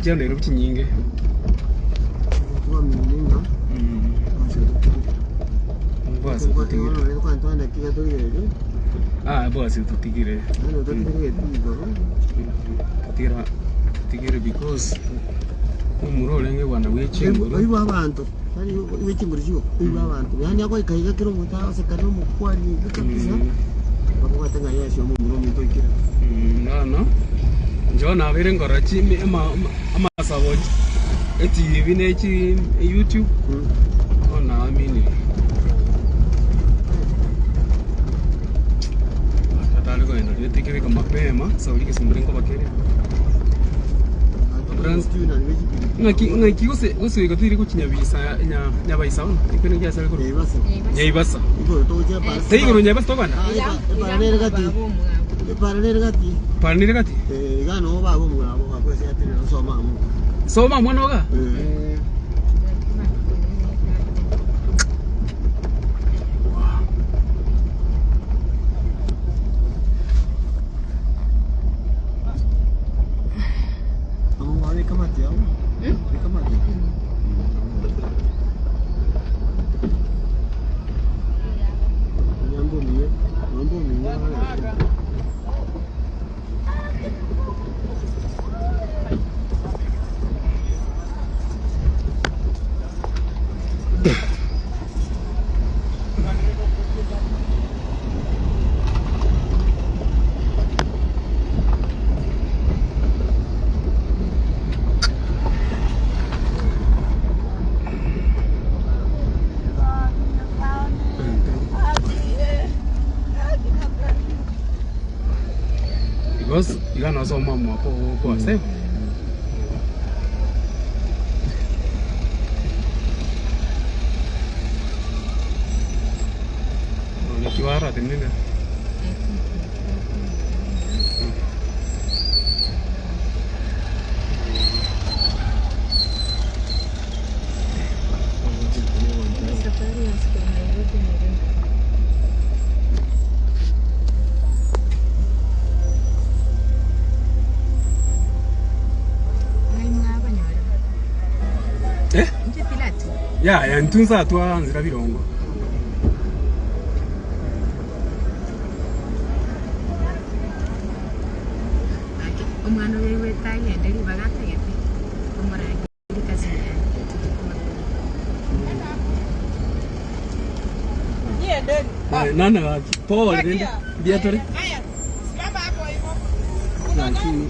Chira Nairobi chinyinge. Kwa minga. Basi tutigire. Ah, basi tutigire. Tutigire. Tutigire because umuro orenge bwana wechinguru. Oiwa abantu. Bari wechinguru chio. Oiwa abantu. Yani ako ikaiga kiro muta osekana omukwani kabisa. Bakwatenga yesho omuro mito ikira. No no. Njoo nabere ngora chimi amasabo eTV nechi YouTube. Ona amini. Tatali kwenda litikirika mapema sauli kisumburengo bakere. Ngaki gose gose gatiri kuchinyabisa nyabaisa ono ikwene gyasale kuru nyaibasa teiguru nyaibasa tokana paranere gati gano babo mwabo akwese atire soma mu soma mwana oga Because you can also mama ko same. Kiwara tenene. Ya, ya ntunza twanzira birongo. Omwana wewe tagende ribagatagete omurangiri kazi yae. Nana poa rende biatore. Haya, simama hapo hivyo. Lakini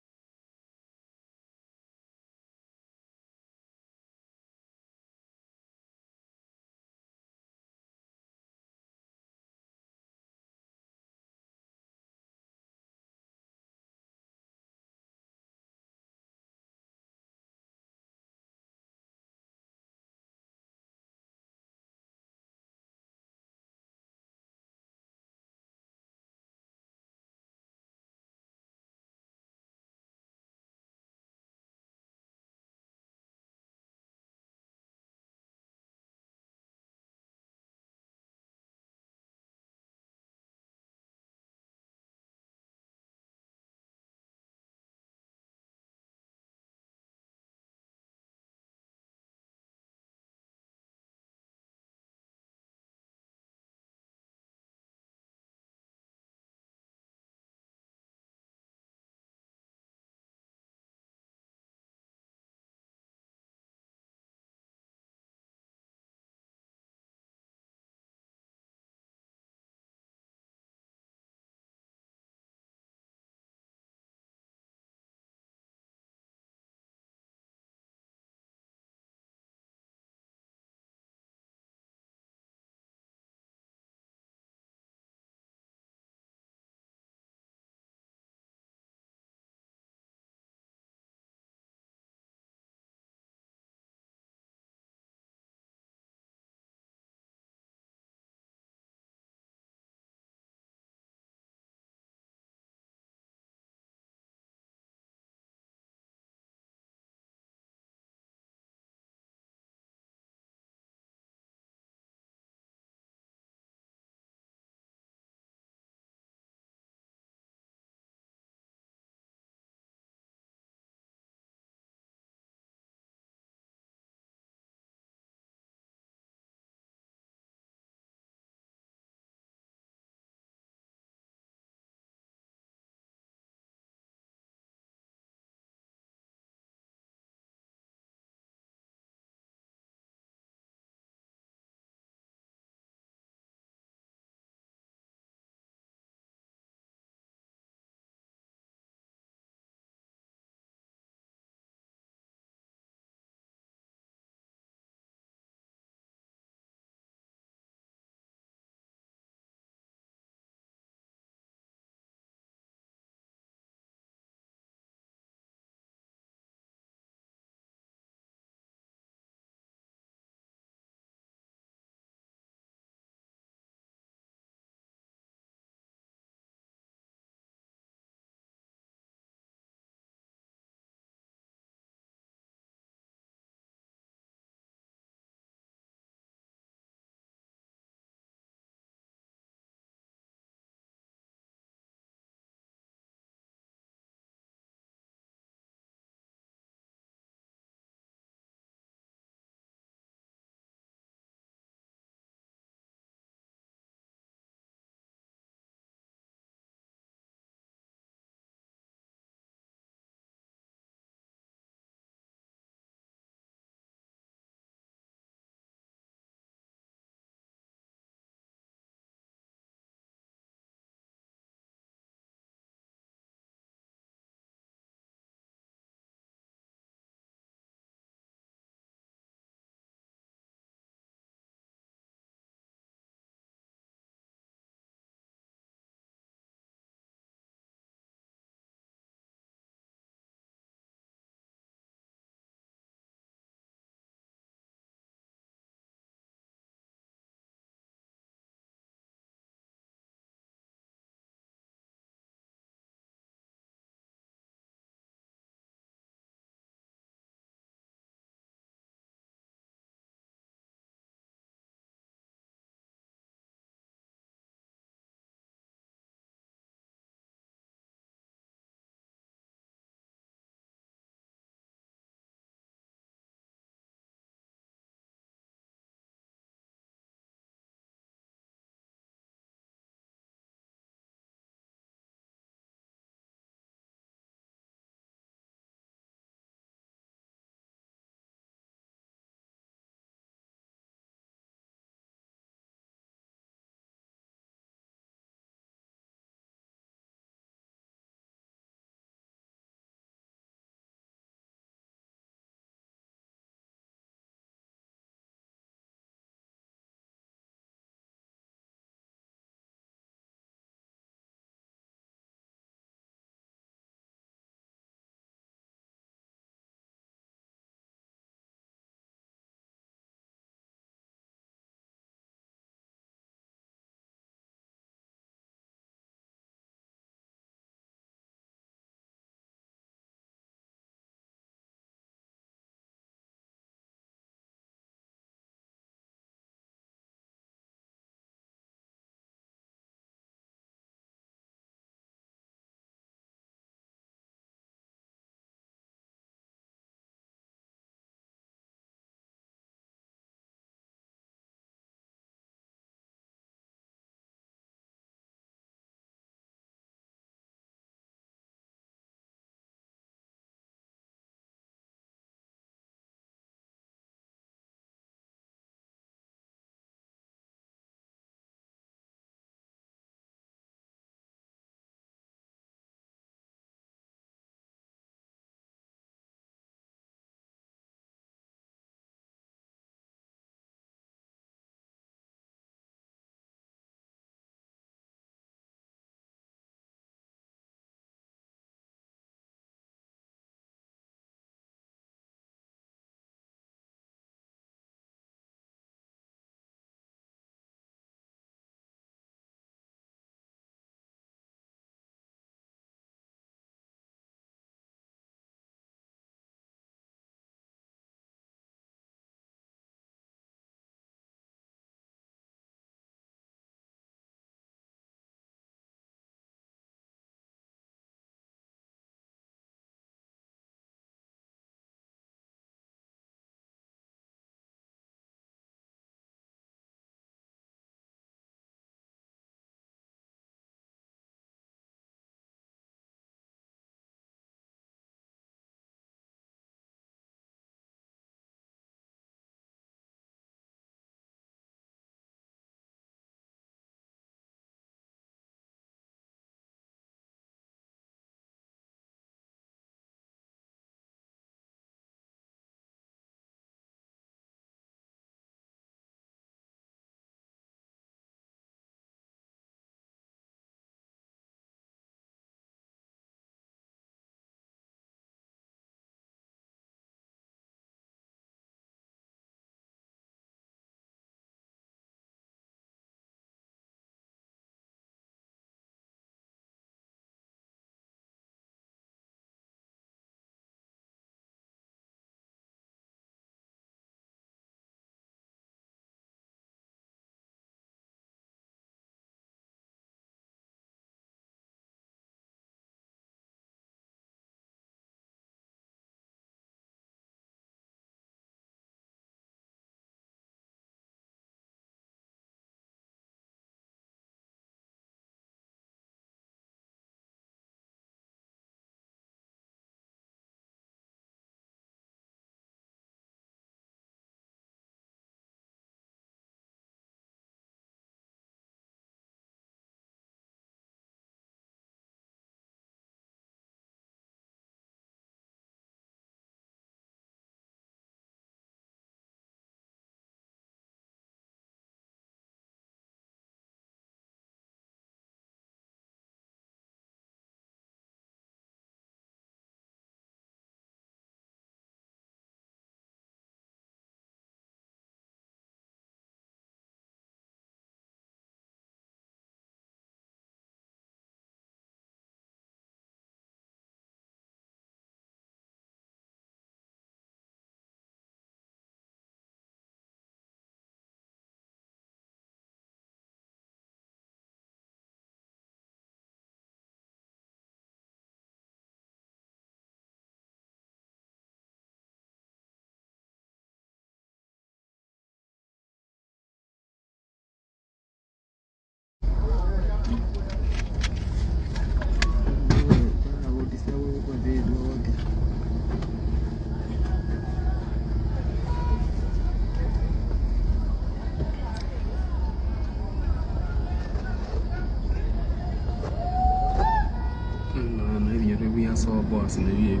Boaz na hivi.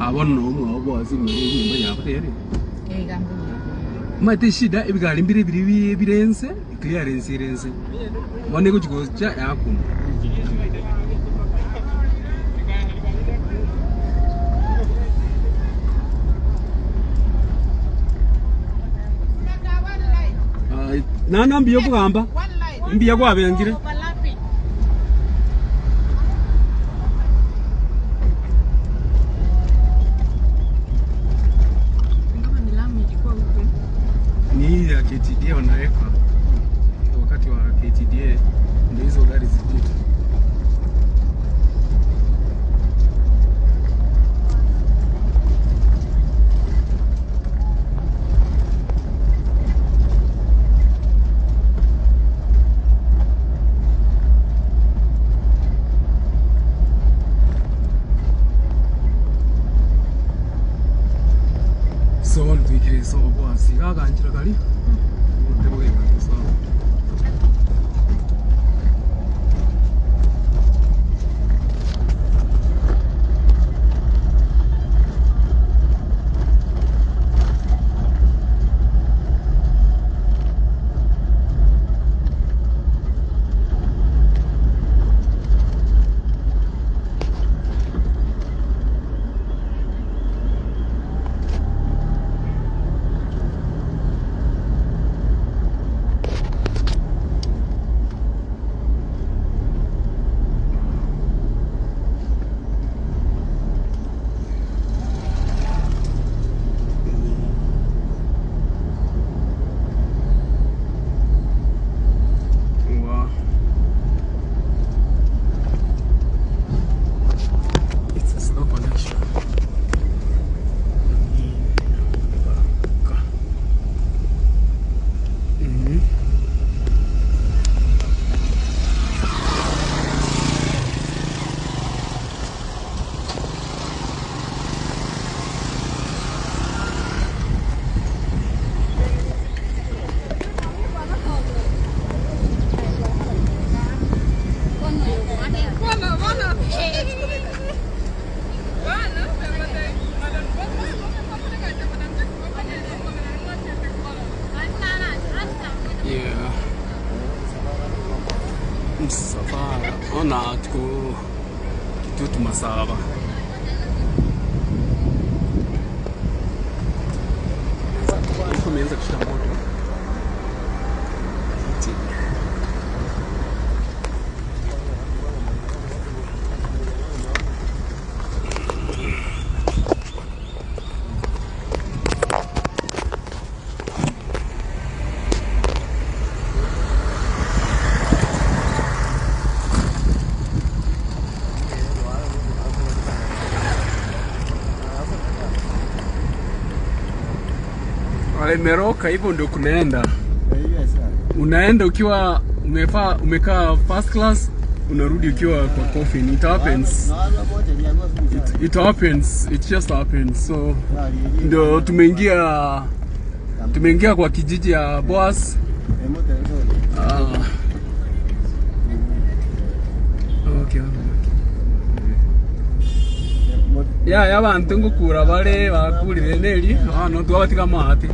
Abono omwa Boaz ni nyumba ya batere. Mate shida ebigari mbire biri birense clearance irense. Bone kuchikocha yakuma. Nana mbiyo kugamba mbiya kwabengire ni ya KTDA wanaweka wakati wa KTDA ndio hizo gari zipite. Msafara ona tuko Kitutu Masaba. Tumeanza kushika moto. Imeroka hivyo ndio kunaenda. Unaenda ukiwa umekaa first class, unarudi ukiwa kwa coffin. It happens. It happens. It just happens. So ndio tumeingia kwa kijiji ya Boaz. Okay. Ya ya bantu ngukura bale bakurire neli hano twabatika mahati.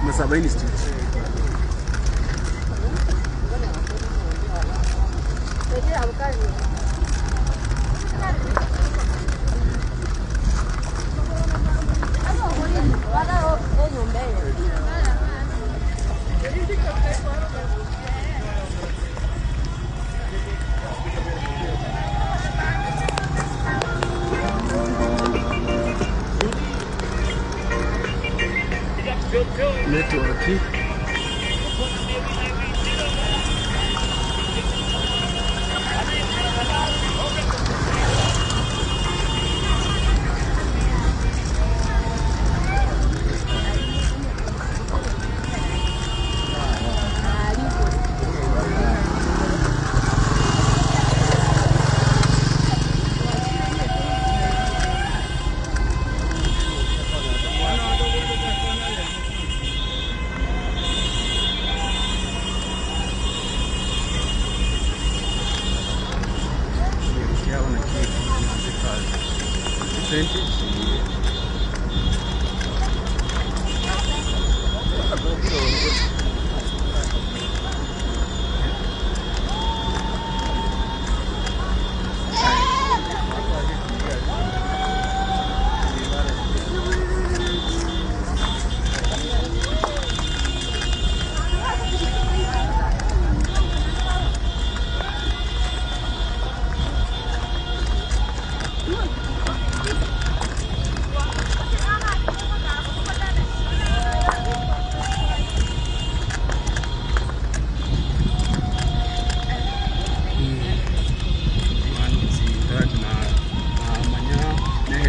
Masaba Institute. Network.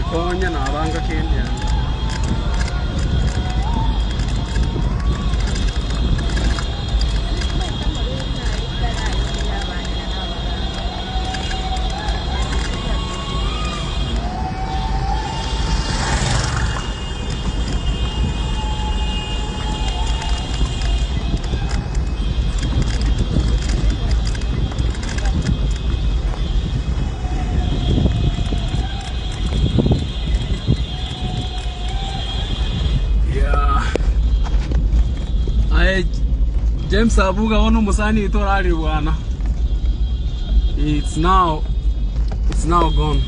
Konya na abanga Kenya. James Abuga ono musani itorari bwana. It's now gone.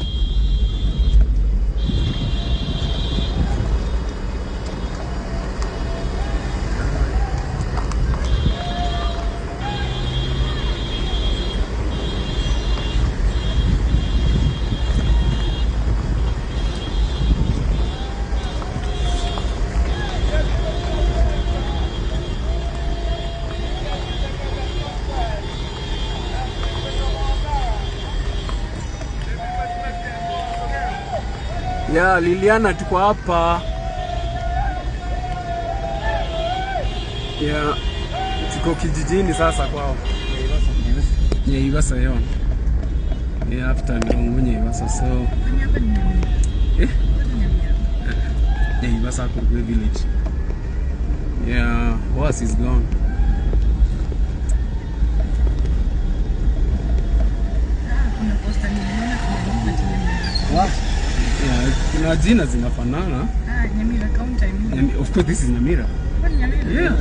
Ya Liliana tuko hapa. Ya tuko kijijini sasa kwao. Nyeibasa yo. Ya after Mirongo Nyeibasa so. Eh? Nyeibasa Kurgwe village. Yeah, horse is gone. What? Yeah, kuna jina zinafanana. Ah, Nyamira County, I mean. Of course this is Nyamira. What Nyamira? Yeah,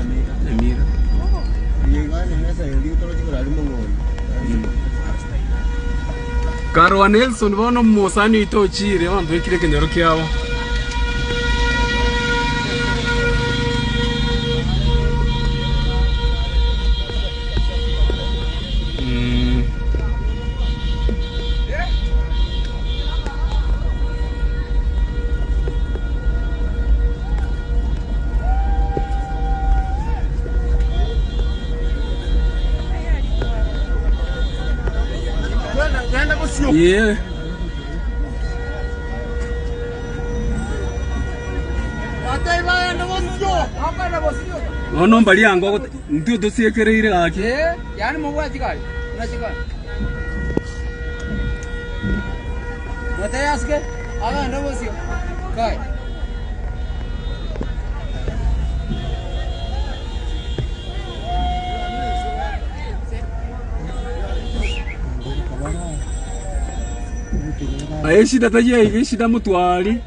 Nyamira. Oh. Karwa Nelson bono mosani itochire wandu ikire kenyoro kiao. Yeah. No mbali yangu ndio dosiekereire gaki. Eh, yani mugwa chikali. Na chikali. Matayaske aga ndobosio. Kai. Aye shida tajia shida mutwali.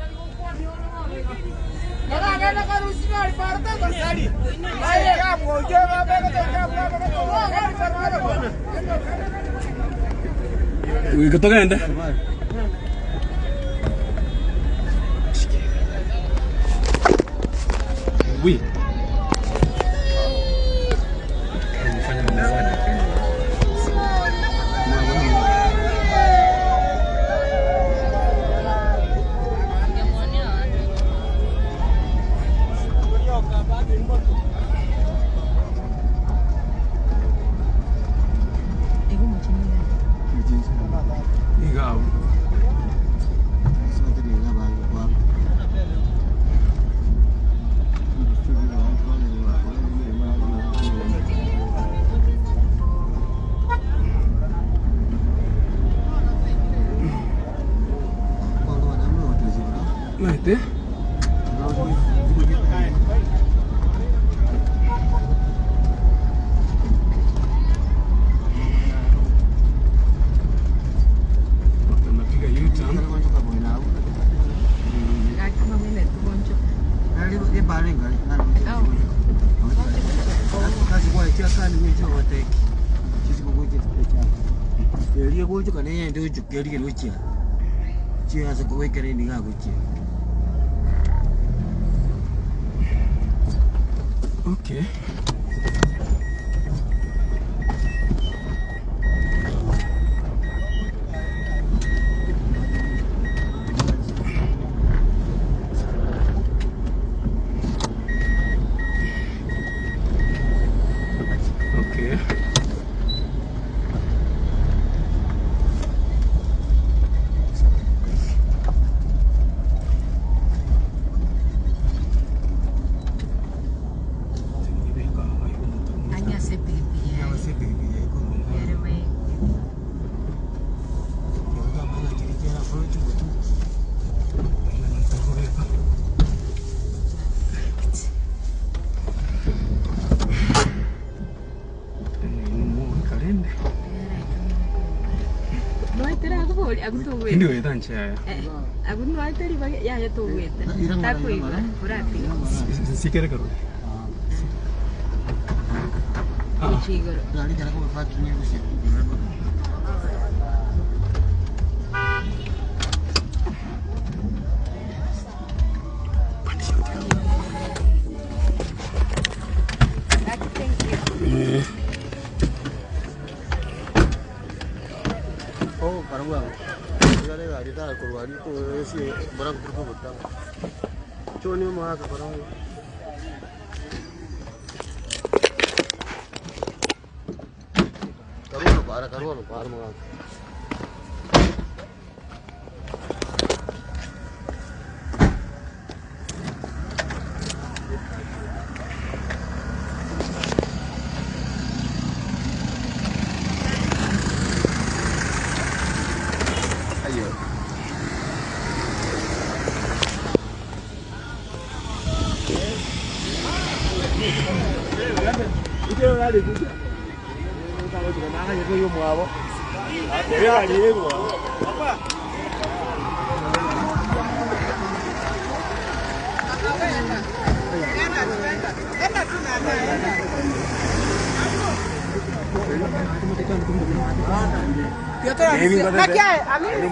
Kutoka ende. Oui. Okay. Okay.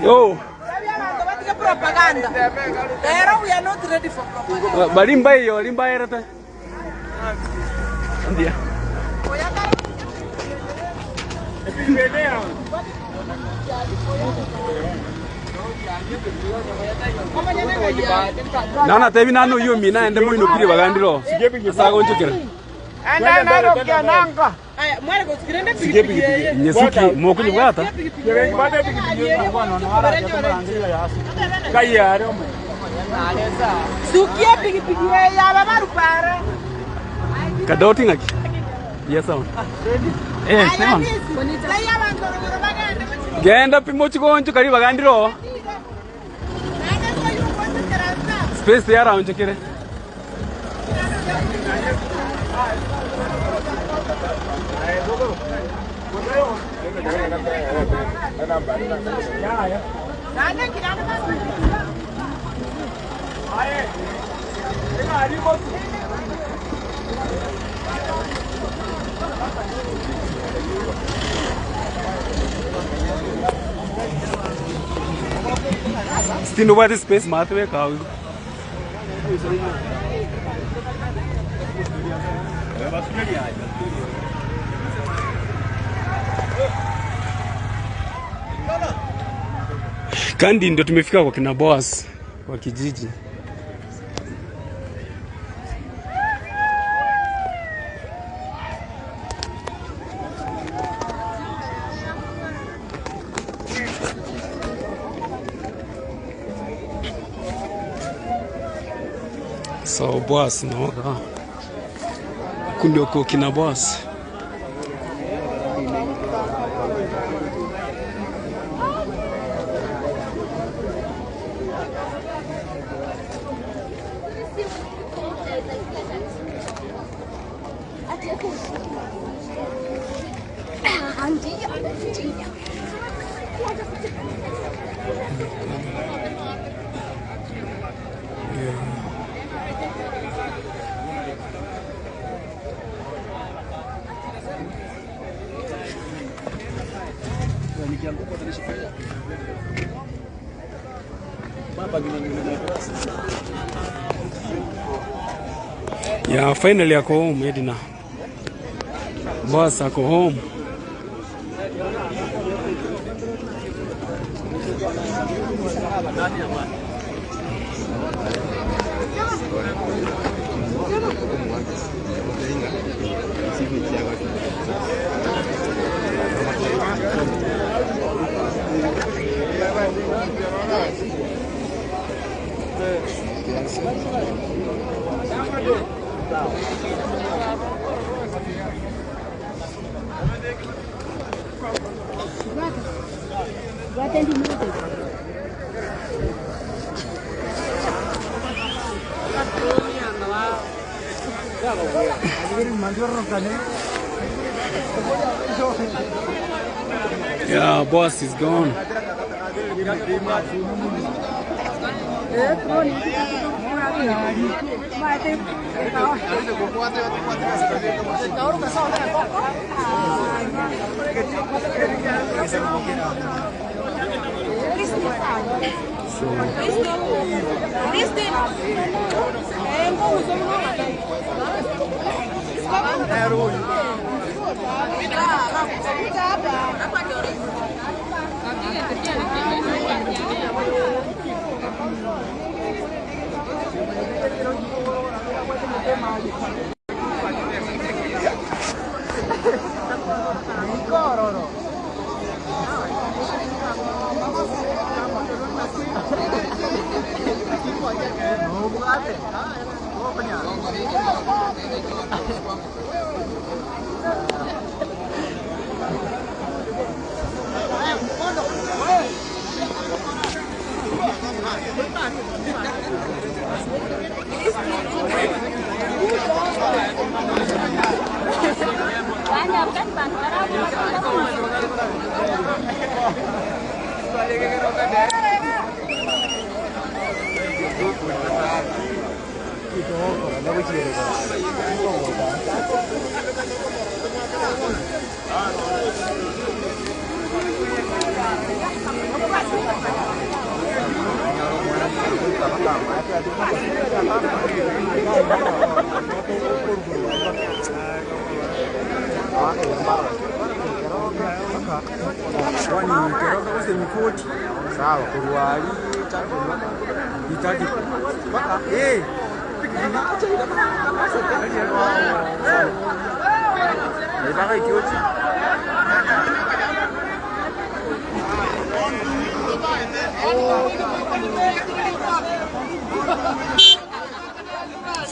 Yo. Propaganda. Pero we are not ready for propaganda. Balimba hiyo, limba erata. Ndio. Nana tebi nano yo mina ende muino piri bagandiro. Sago nchukira. Anda naro kyananga. Aya mwale ko sikirende pikipiki. Nyesuki mokunyi bwata. Sukia pikipiki ya baba rupara. Kadoti ngaki. Yes sir. Eh, sema. Genda pimo chigoncho kari bagandiro. Space yara onchekere. Still over this space, Mathwe cow. Kandi ndio tumefika kwa kina Boaz wa kijiji. So Boaz no. Kundio kwa kina Boaz. Yeah, finally I go home, Edina. Boss, I go home. Yeah, boss is gone.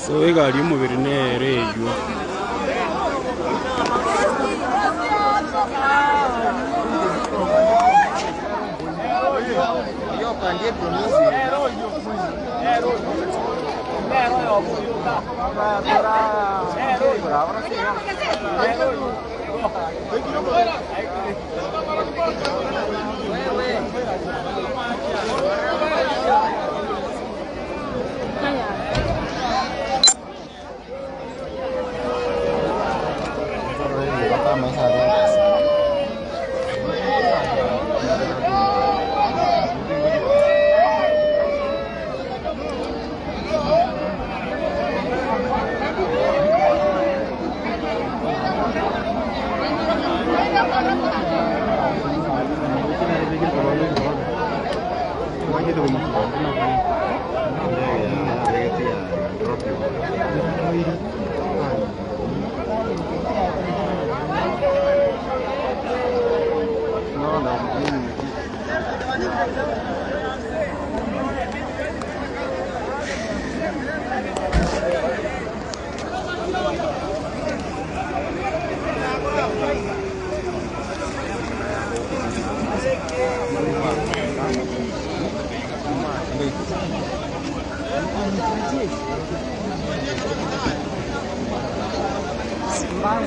So egari y'umubiri nereywa.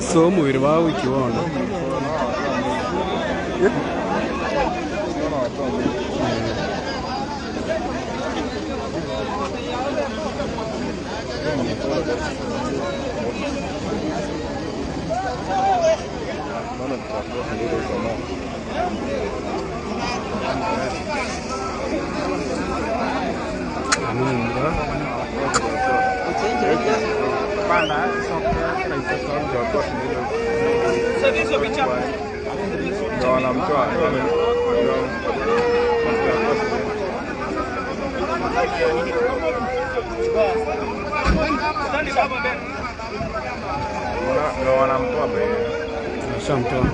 So mubiri wawe ikibono. Shamtoa.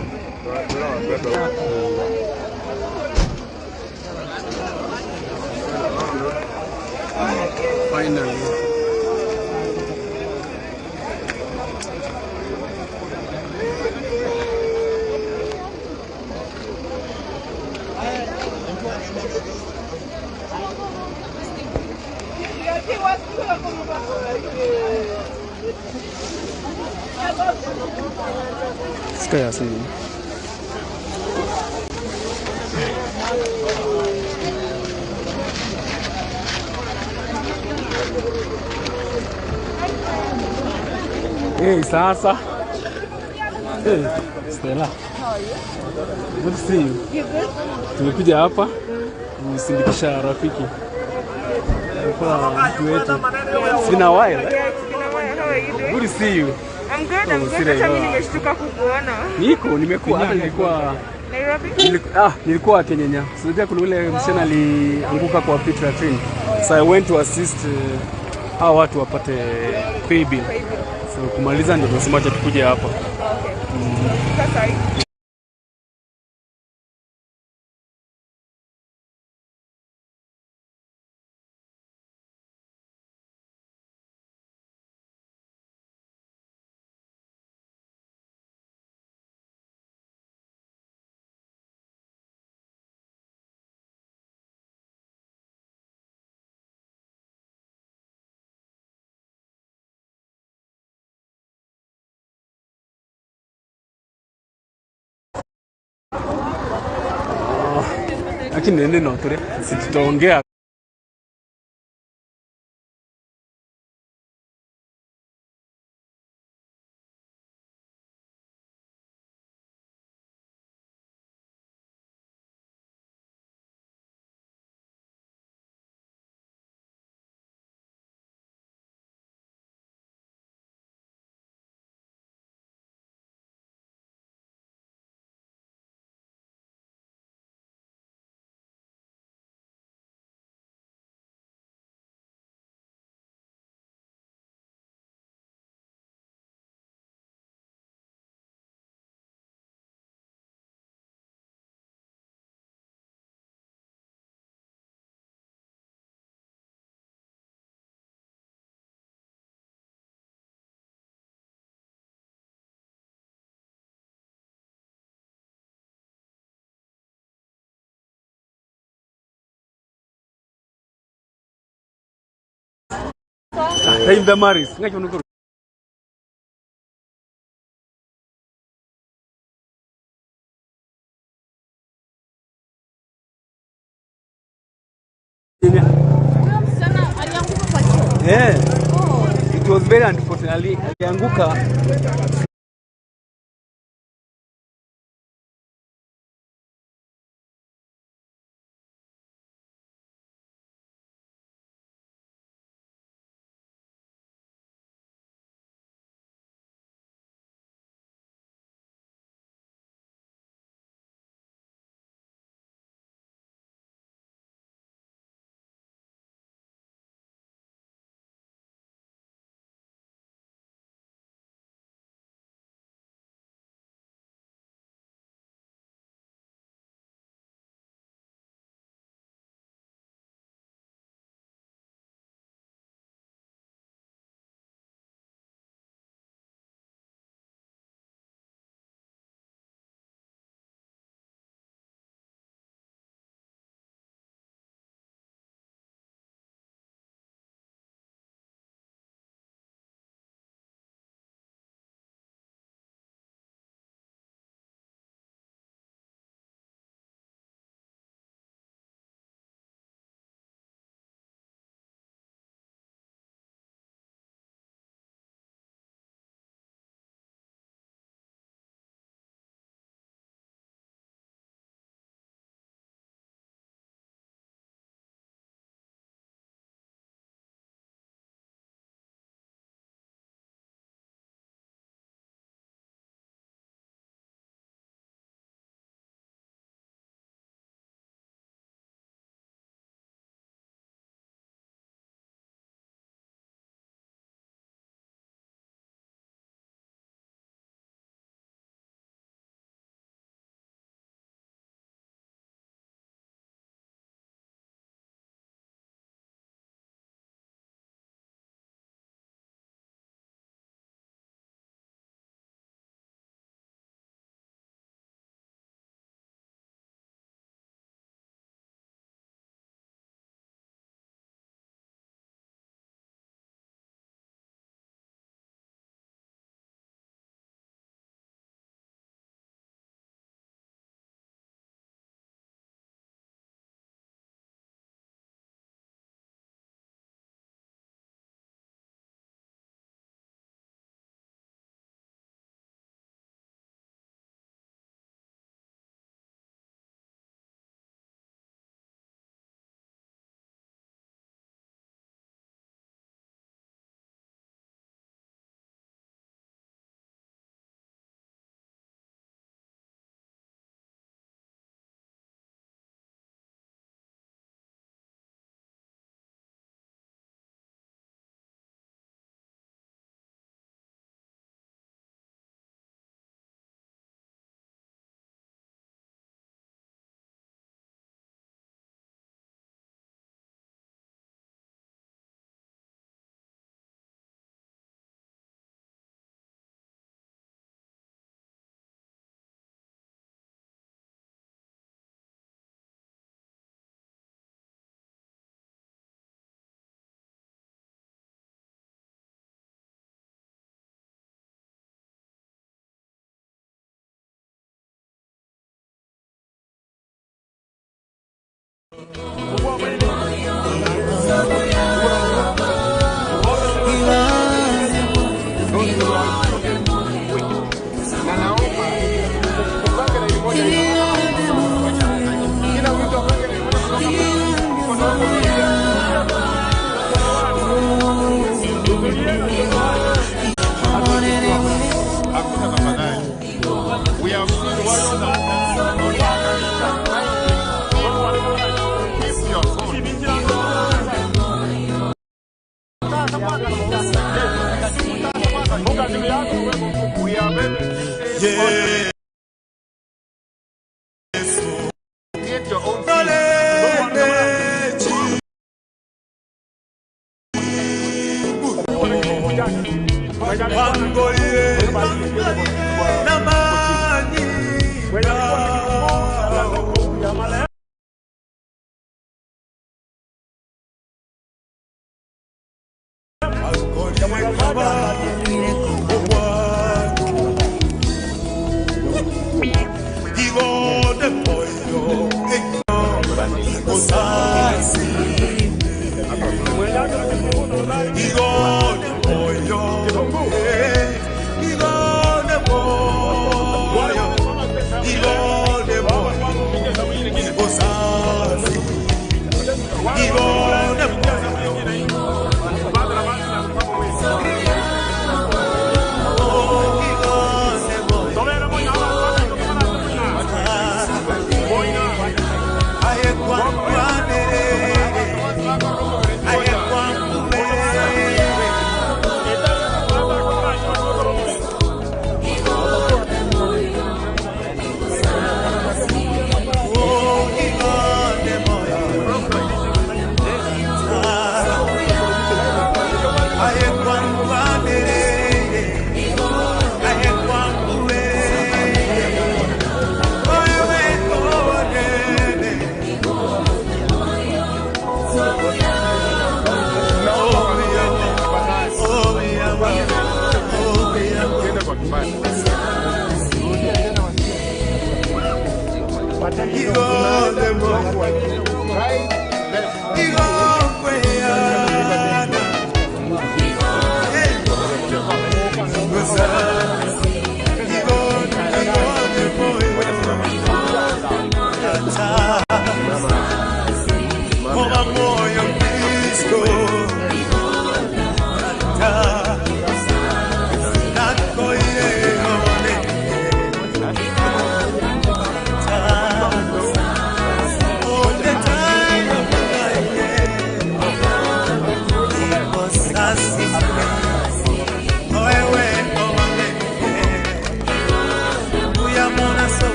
Finally. Sky asini. Hey, sasa. Hey, Stella. How are you? Good to see you. You good? Tumekuja hapa kusindikisha rafiki. Kwa mtu wetu. It's been a while. Yeah, it's been a while. How are you doing? Good to see you. I'm good, I'm Oh, good. sira Hata mimi ya. nimeshtuka kukuona. Niko, nimekuwa hata nilikuwa Nairobi? Nilikuwa Kenyenya. Unajua kuna ule msichana alianguka kwa pit latrine. So I went to assist hao watu wapate pay bill. So kumaliza ndio tunasema acha tukuje hapa. Okay. Sasa hii. Lakini nende na utore, si tutaongea. Time the Maris. Yeah. It was very unfortunately alianguka. We have seen warriors that keep your phone. We are very create your own.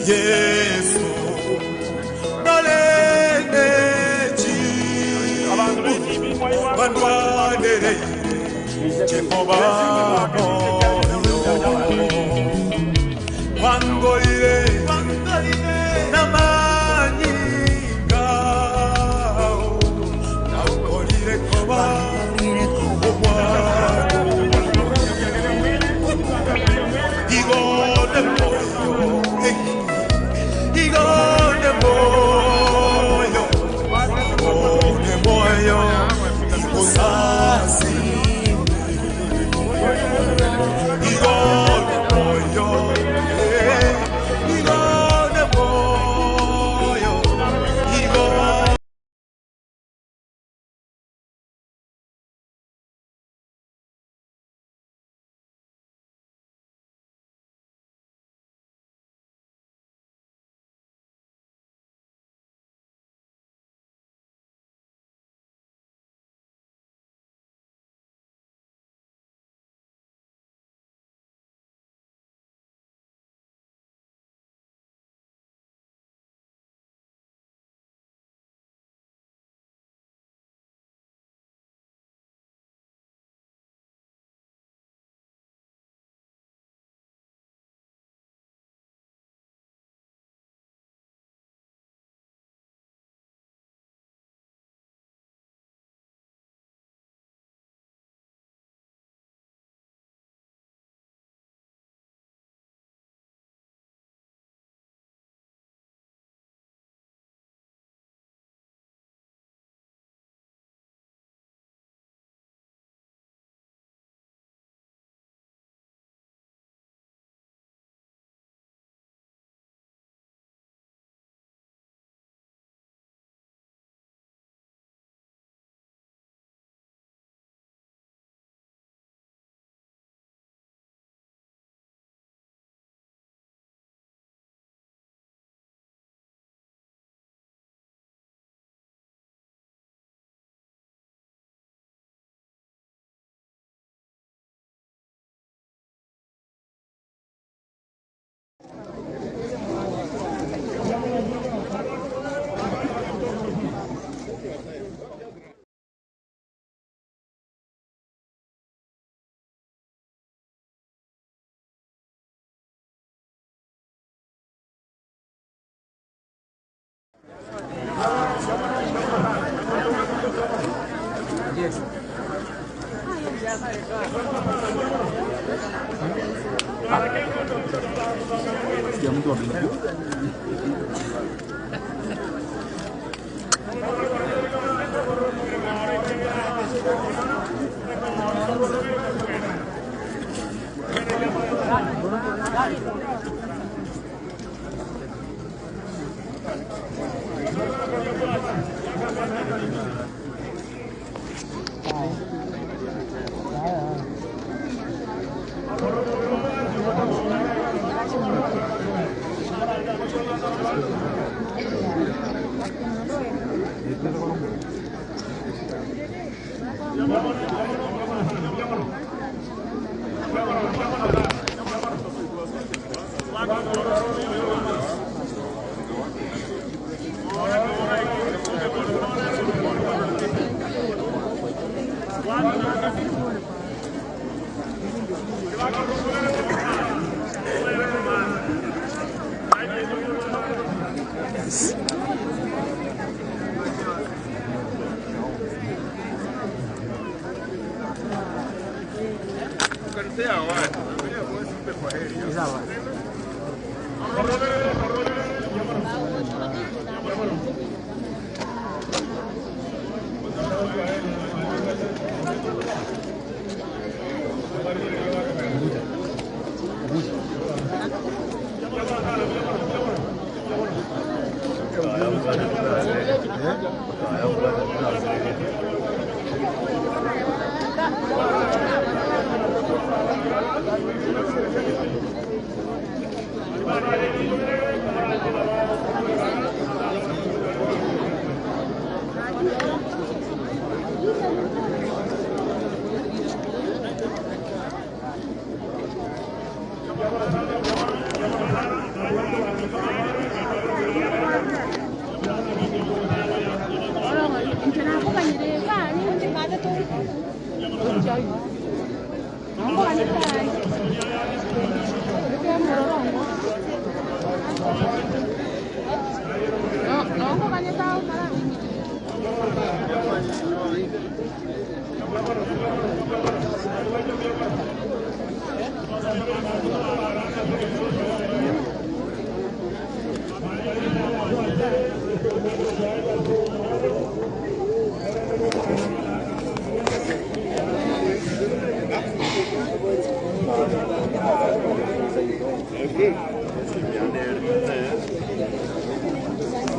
Yesu naleneji bandwanere Jehova wangolire namanyinga nakolire koba omwako igone moyo igone moyo igone moyo ikosasi igone moyo igone moyo igone.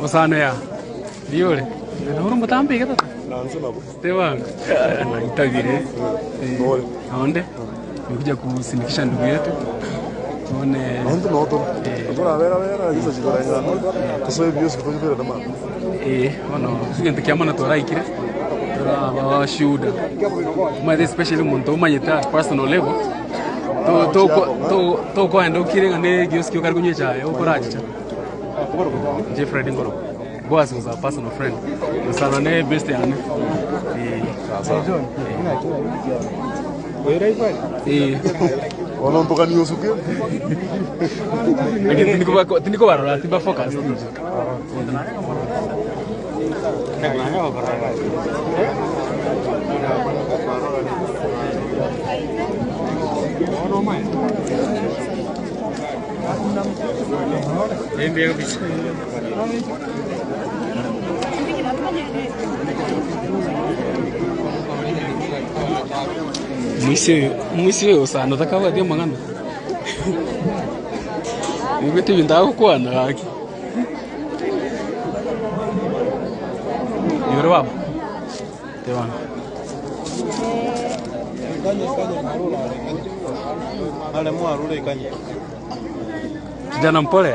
Osano ya. Diore. Ndio mtambi kata. Stevan. Anaitagire. Aonde. Nimekuja kusindikisha ndugu yetu. Tuone. Ndio ndio. Vera hizo zikora ngano. Kwa bios kutoka kwa mama. Ono, sikundi kiamana toraikire. Tora ba shuhuda. Ma especially muntu umanyita personal level. To to to kwa ndo kirenga ne gioski kari kunywa chai okorachicha. Jeffrey Dingoro. Boaz was a personal friend. Sana ne best yani. Ono mpoka ni osuke. Lakini tiniko barora timba focus. Mwisi usana takaba dio mangana. Nikuti binda kukwana gaki. Yore baba. Tebana. Kijana mpole.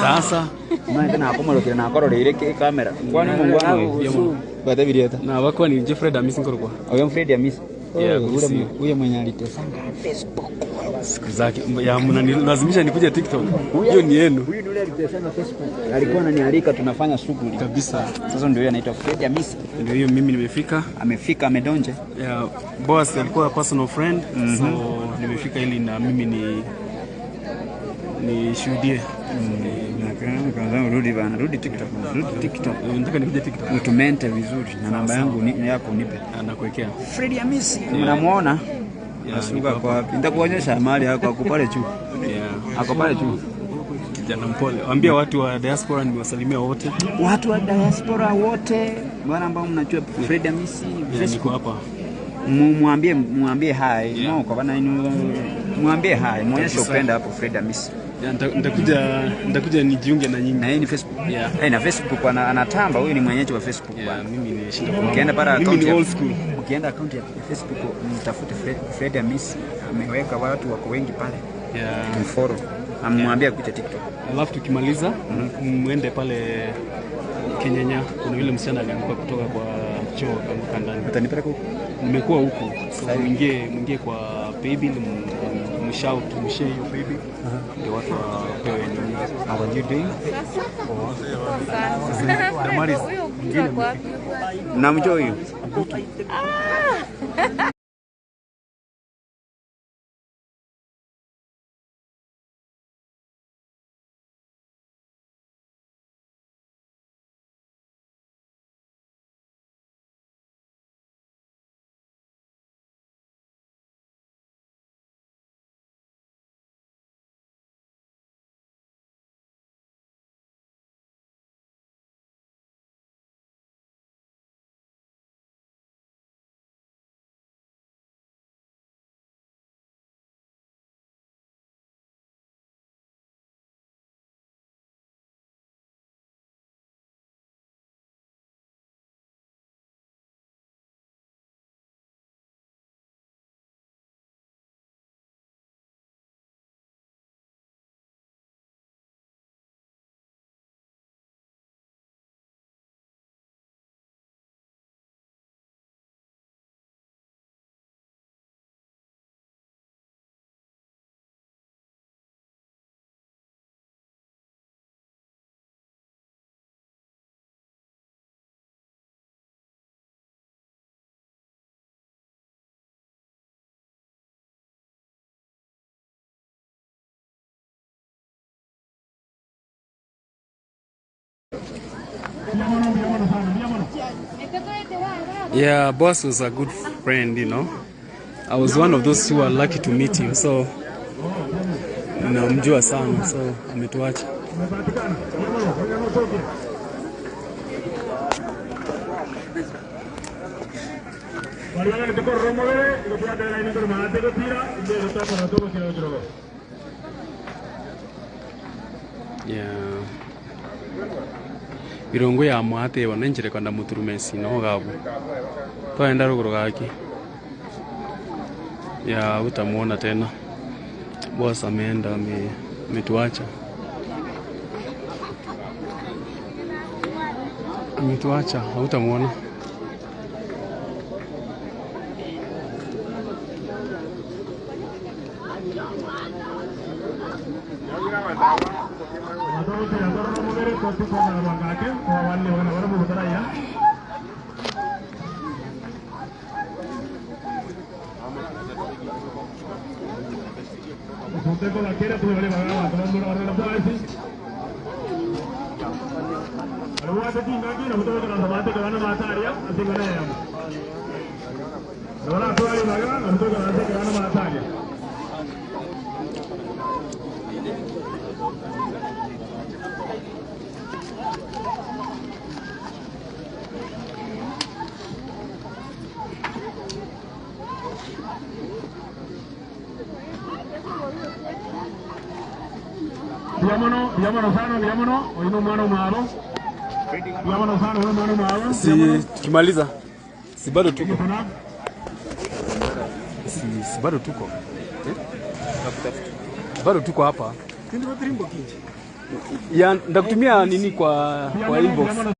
Sasa mwana akomorokire na akororire kamera. Kwani Mungu wangu. Bata na wako ni Jeffrey Amisi ngorokwa. Oyo Fred Amisi. Huyo mwenye alitesanga Facebook siku zake ya mnanilazimisha nikuje TikTok. Hiyo ni yenu. Huyu ndiye alitesanga Facebook. Alikuwa ananialika tunafanya shughuli kabisa. Sasa ndio yeye anaitwa Fred Amisi. Ndio hiyo mimi nimefika. Amefika amedonje. Yeah, boss alikuwa personal friend. So nimefika ili na mimi ni shuhudie. Kwanza rudi bana, rudi TikTok, rudi TikTok. Nataka nikuje TikTok. Utumente vizuri na namba yangu ni yako unipe. Nakuwekea. Fred Amisi. Mnamuona? Asuka kwa wapi? Nitakuonyesha mahali yako ako pale juu. Ako pale juu. Kijana mpole. Ambia watu wa diaspora nimewasalimia wote. Watu wa diaspora wote, bwana ambao mnajua Fred Amisi, niko hapa. Mwambie hi. No, kwa bana mwambie hi, muonyeshe upendo hapo Fred Amisi. Nitakuja nijiunge na nyinyi. Na yeye ni Facebook. Na Facebook anatamba, huyu ni mwenyeji wa Facebook bwana. Mimi ni shinda. Ukienda para account mimi ni old school. Ukienda account ya Facebook mtafute Fred Amisi, ameweka watu wako wengi pale. Mfollow. Amwambia kuja TikTok. Alafu tukimaliza muende pale Kenyanya, kuna yule msichana alianguka kutoka kwa choo akaanguka ndani. Utanipeleka huko? Nimekuwa huko. So mwingie kwa baby mshout mshare hiyo baby. Ndio watu wapewe nini. How are you doing? Damaris. Namjua huyu. Yeah, boss was a good friend. I was one of those who were lucky to meet him, so namjua sana, so ametuacha. Yeah. Birongo ya mwate wanenjere kwanda muturumesi no gabo. Toenda ruguru gaki. Ya utamuona tena. Boss ameenda, ametuacha. Ametuacha, hautamuona. Si tukimaliza, si bado tuko. Si bado tuko. Eh? Bado tuko hapa. Ya ndakutumia nini kwa inbox.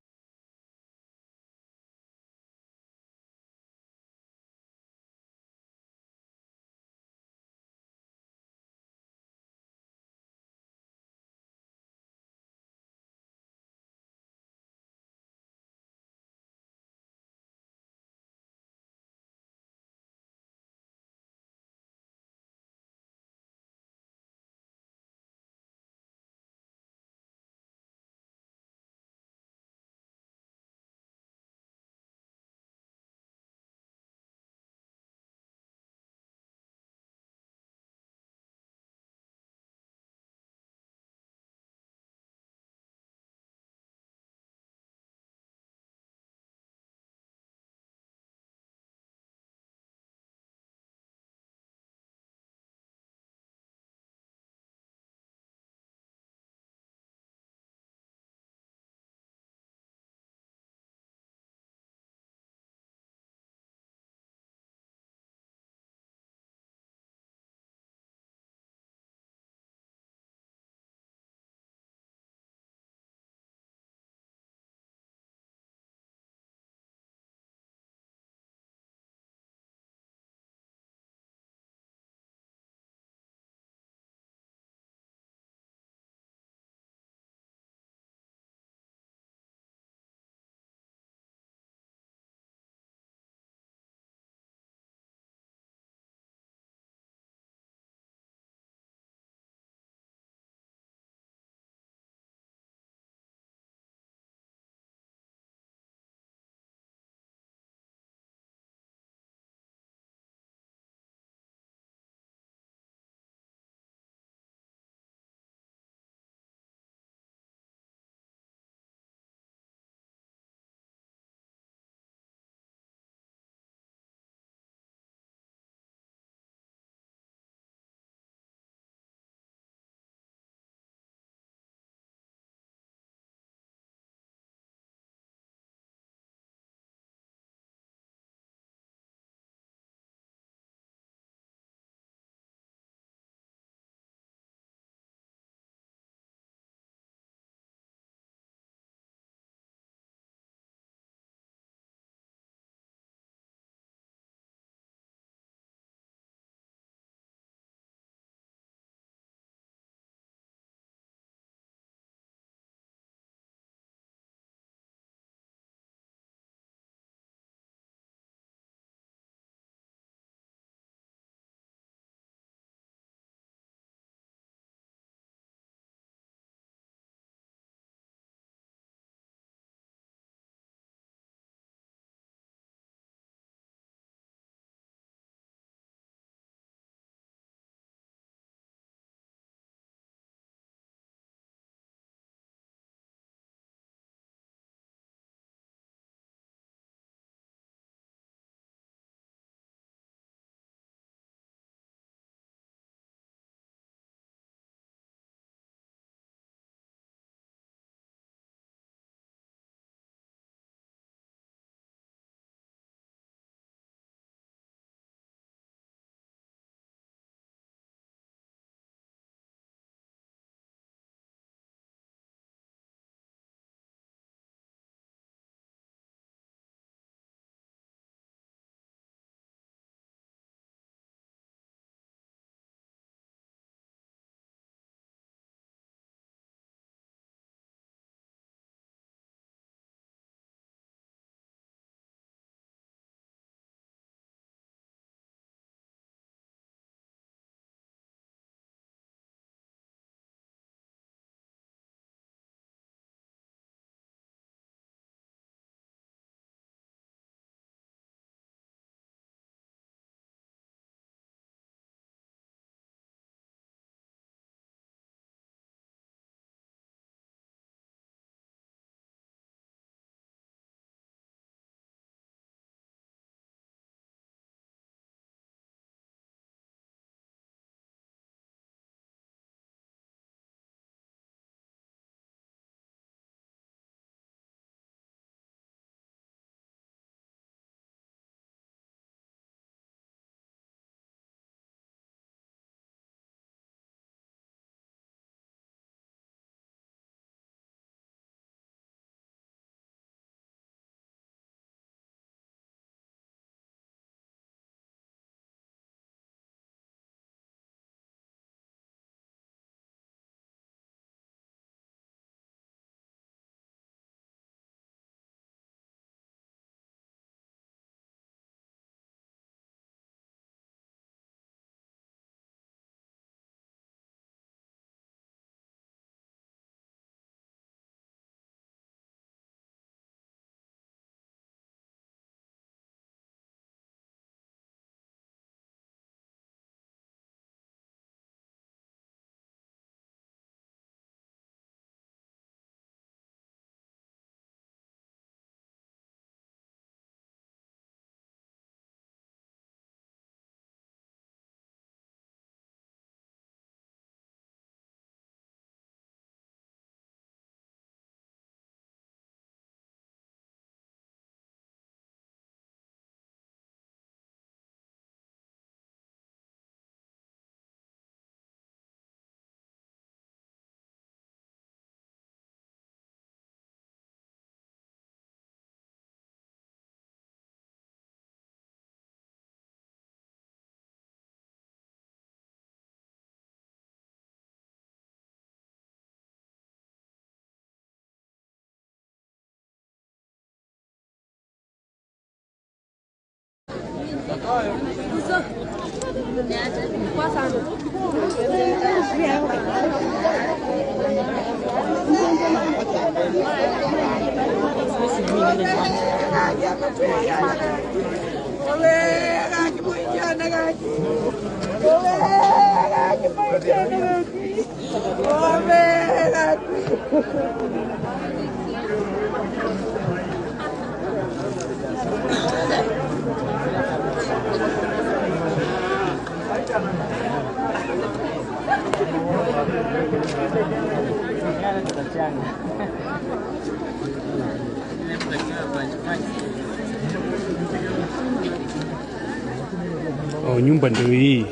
Oh, nyumba ndio hii.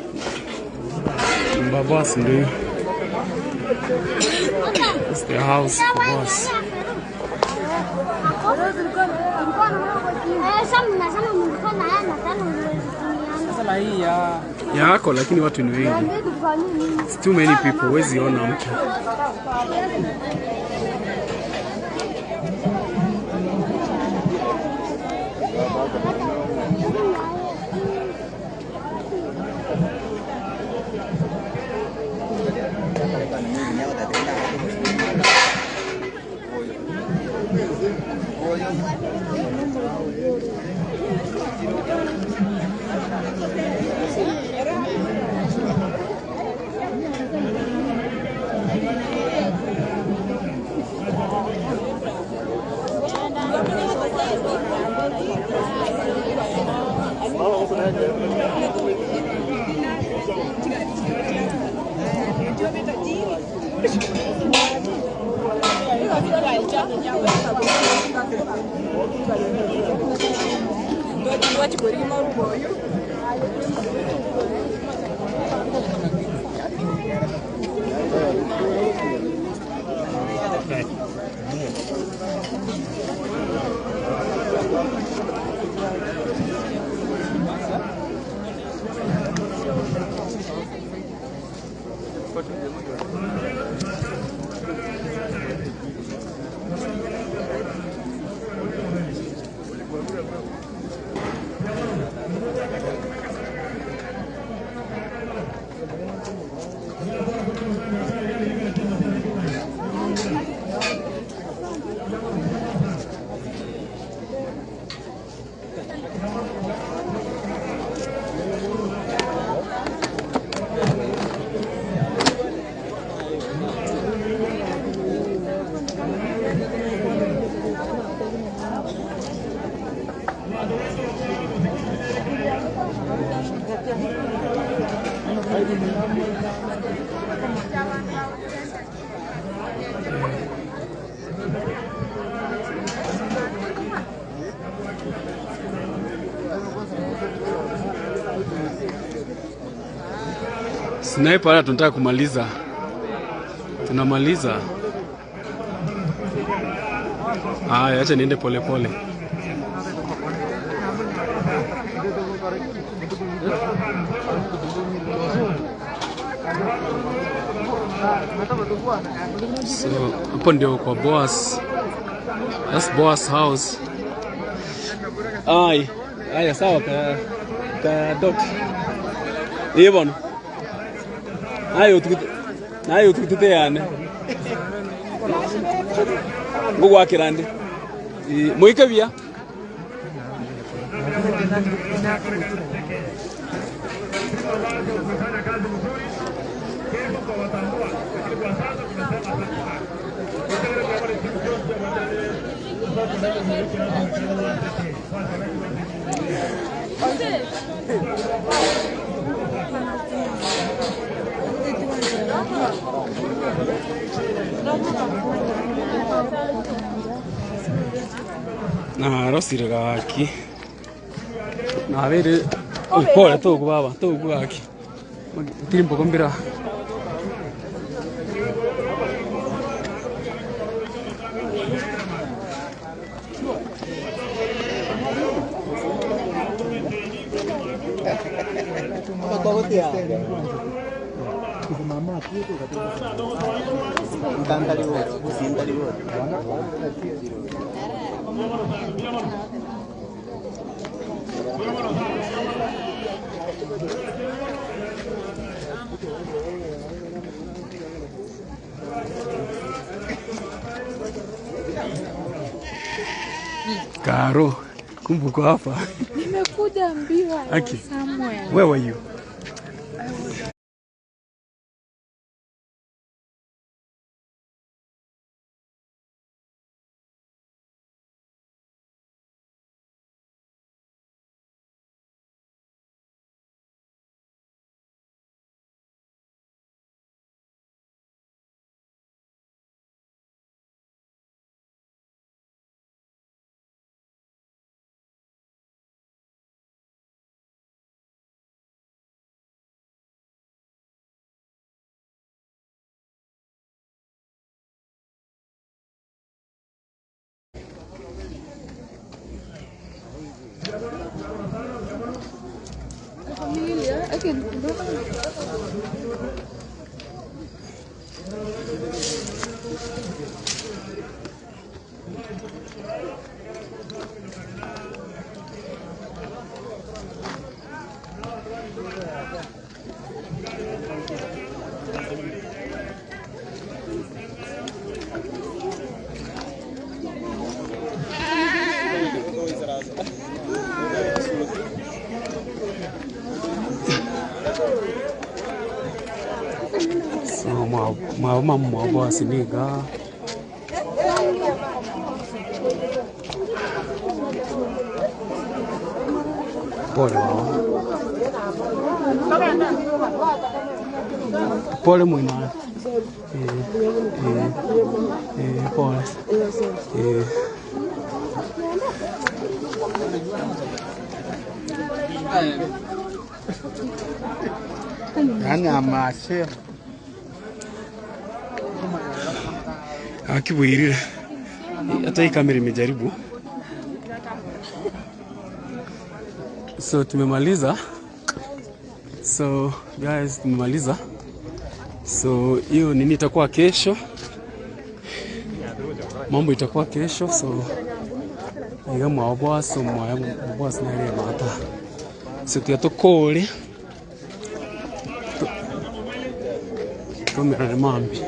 Nyumba boss ndio hii. It's the house boss. Yako lakini watu ni wengi. It's too many people, huwezi ona mtu. Sniper hata tunataka kumaliza. Tunamaliza. Haya, acha niende pole pole. So, hapo ndio kwa Boaz. That's Boaz house. Ai, haya sawa ka ka dot. Eh bwana. Nayo tukute nayo tukute yane. Ngugwa kirande. Moike bia. Na rosire gaki. Na vere pole togu baba, togu gaki. Tirimbo kombira. Karo, kumbe uko hapa. Nimekuja mbio. I Aki. was somewhere. Where were you? So mwa mwa siniga. Pole mama. Pole mwina. Pole. Yani amashe Akibuirire. Hata hii kamera imejaribu. So tumemaliza. So guys, tumemaliza. So hiyo nini itakuwa kesho? Mambo itakuwa kesho. So iga mwabwaso mwabwaso nere mata. So tuyatokole. Tumera mambi.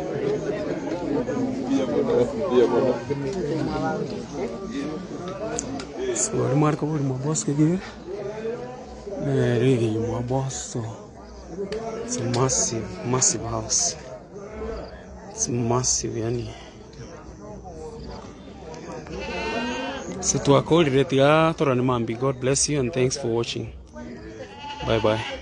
So rimarka buri mwabwaso kegire. Really mwabwaso. It's a massive, massive house. It's massive, yani. So tuwakolire tiga torane mambi. God bless you and thanks for watching. Bye bye.